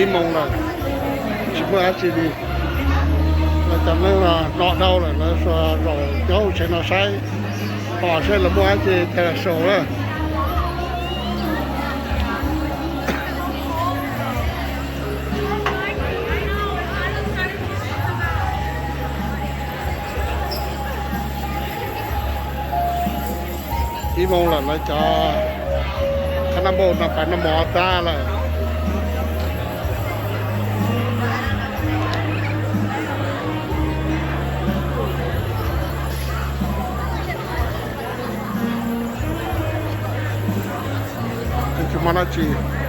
Ib moos lawm, tsis muaj dab tsi li. Lawv cov neeg no dhau lawm, lawv xuas zaum nyob hauv tsev no saib, pom seb lawv muaj dab tsi ces lawv sau lawm. Ib moos lawm, lawv cov khab naj npauj no pab noj mov tag lawm. Tsis muaj dab tsi.